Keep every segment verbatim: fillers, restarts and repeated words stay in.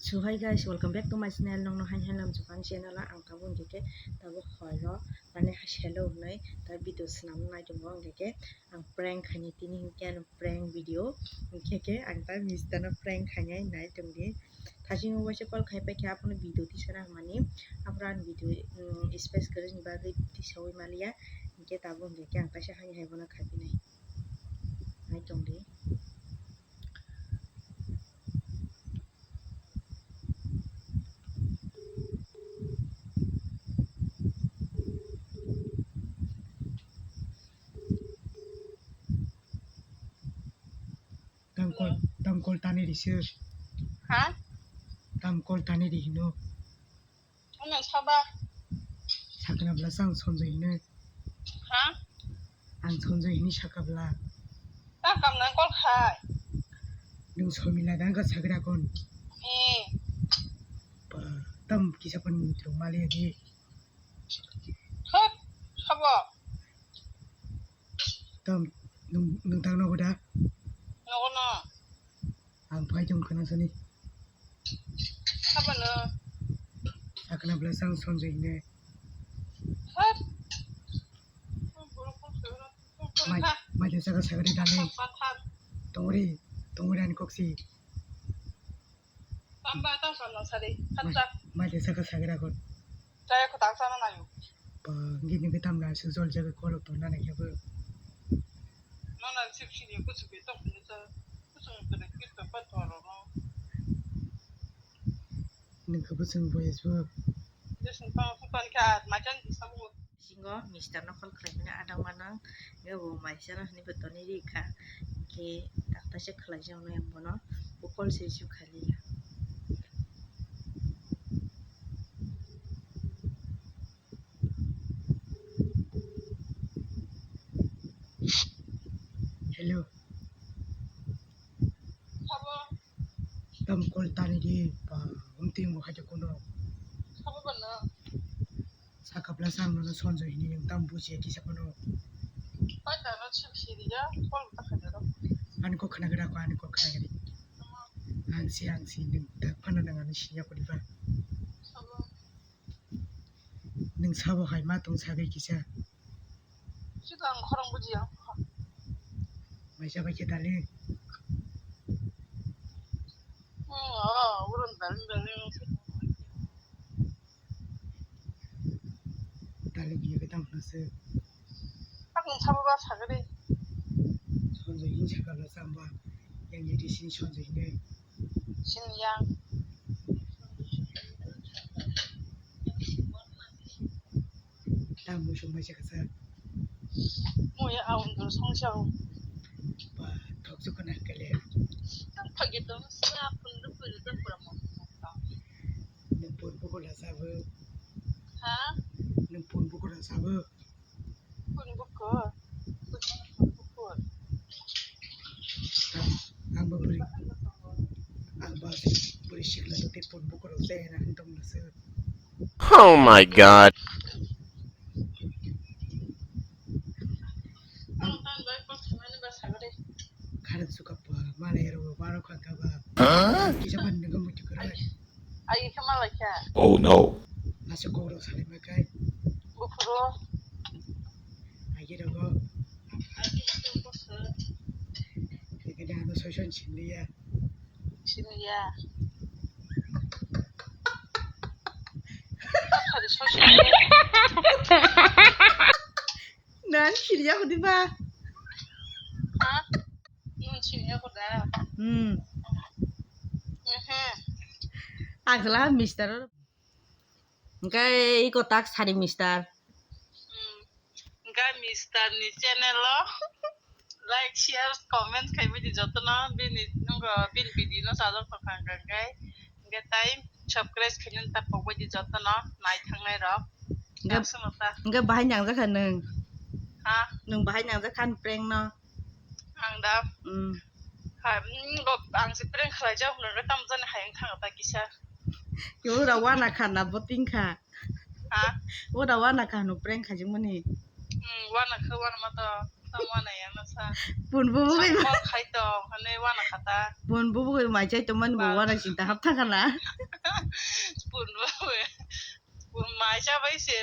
So hi guys, welcome back to my channel. Nokno hain hain lamchuk ani channel o ang tabuk hwnkhe khe tabuk hoi rw mane hello hwnwi ta video swnam nai tongo, hwnkhe khe ang prank khainai tini hwnkhe ano prank video, hwnkhe khe ang ta mister no prank khainai nai tongdi. Thasing o waisa call khai paikha, abono video tisana hwnmani, aphuru ani video, um, space kwrwini bagwi tisaui maliya, hwnkhe tabuk hwnkhe khe ang kaisa hani hai bono khaipinai. Nai tongdi. Tam call, tam call tani ri sir. Ha? Tam call tani ri hino. Ano saba. Sakna bla sang Sanjay hino. Ha? Ang Sanjay hini sakabla. Ta kamna call khai. Nung Somila dang ka sakra kon. Eh. Pa, tam kisa pan mitro mali di. Hop, sabo. Tam, nung, nung tang nogo da? Nogo no. Ang phai tong khna sani. Sabo no. Sakna bla sang Sanjay hini. Hop. Mai, mai de saka sakari dale. Tongri, tongri ani koksi. Tamba ta sana sari. Mai, mai de saka sakari akon. Chaya ko tang sana nayo. Pa, ngi ngi tam na su jol jaga kolok to na na kebo. No na sip sini ko su beto ko sa. Ko su ko de kit pa to ro no. Nung kebo sung boy su. Just pa pa ka machan di samu. Bisingo mister no call khlaimani adang manang, hwnkhe bo maisano hinwi bo tonwi rikha, hwnkhe taktaisa khlaijaknai ang bono, bo call se receive khailiya. Hello. Sabo. Tam call tani di, pa, umting bo haja kuno. Sabo bana. Sakapla sang nono Sanjay hini yang tam buji kisa kono. Pai ta no chim siri ya, call ta khana ro. Ani ko khana gira ko, ani ko khana giri. Ang si, ang si, nung tak phana nang ani sinya ko diba. Sabo. Nung sabo hai ma tong sagai kisa. Sito ang khorang bujiya. Maisa bai khe dali. Hmm, oh, urun dali, dali. Dali biyo ke tang nase. Ang sabo ba sagade. Sanjay hin sakala samba. Yang yedi sin Sanjay hin. Sin yang. Tamo sung mai chakasa. Mo ya aung do song siya. Ba, thok chukana kale. Thok gitu sa pun du pun du pura mo. Nung pun buku la sabu. Ha? Nung pun buku la sabu. Pun buku. Pun buku. Ang ba beri. Ang ba beri sikla tu pun buku la saya na hentong nasa. Oh my God. Kharang suka pa, malai ro, baro kha ka ba. Huh? Kisa ban nang mo chukra. Ai kha malai kha. Oh no. Masa ko ro sale ma kai. Buphuru. Ai ro go. Ai ro go. Kaya ano soisong chiliya. Siniya. Nan siniya hodi ba? Ha? Nun siniya hoda? Hmm. Mhm. Ang salah mister. Hwnkhe iko tak sari mister. Hmm. Hwnkhe mister ni channel o like, share, comment khai bai di jotono, bini nungo bini video no sajak tongkha hwnkhe, hwnkhe tai subscribe khainani ta kok bai di jotono nai thangnai rok. Hwnkhe, hwnkhe bahai nangjakha nwng? Ha? Nwng bahai nangjakha ani prank no? Ang da? Mm. Ha, mm, bo, ang se prank khlaijak hwnwi tamo jani hayung thangkha ta kisa. Ura wana kha na bo tingkha. Ha? Ura wana kha no prank khaijak mani. Mm, wana kha, wana ma to. Tamo na ya na sa. Pun bo bo Sa bai. Call khai to, hane wana kata. Pun bo bo bai mai chai tongmani bo Ba. Wana sinta hap thang kana. Pun bo bo. Pun mai cha bai se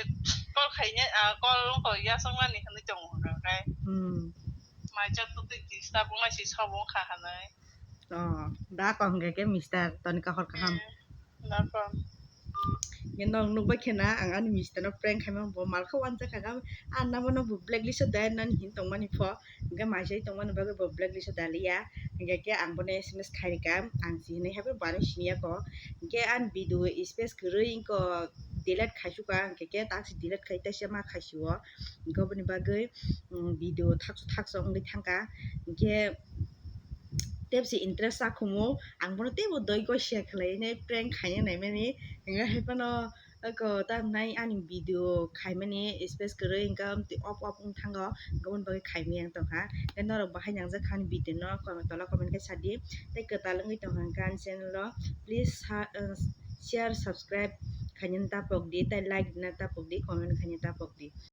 call khai ne, ah, call ko ya song mani hane tong kai. Hmm. Mai cha to twi tista bo ngai si sa bo kha hane. Oh, da kok hwnkha khe mister toni kahor kaham. Eh, da kok. Nge nok nukbai khe na ang ani mister no prank khaima bo malkha wanjak kha, ang nabo no bo blacklist o dai nani hin tongmani pho, hwnkhe maisai tongmani bagwi bo blacklist o daliya, hwnkhe khe ang bono S M S khairikha, ang si hinwi haiphano bani siniya kho, hwnkhe ani video space kwrwi wngkha delete khaisukha, hwnkhe khe taksi delete khai taisa ma khaisio, hwnkhe oboni bagwi, mm, video thaksu thaksu wngwi thangkha, hwnkhe. Tebsi interest sakhumu, ang bono teibo doi gosia khwlainai prank khaina naimani, hwnkhe haiphano oko tamnai ani video khaimani space kwrwi, hwnkhe amtwi off off wng thango, hwnkhe aboni bagwi khaimani ang tongkha. Hwnkhe norok bahai nangjak kha ani video no comment, tola comment khe sadi, tei kwtal wngwi tongkha hwnkhe ani channel o, please sa-, uh, share, subscribe khainani tapokdi, tei like rwna tapokdi, comment khaina tapokdi.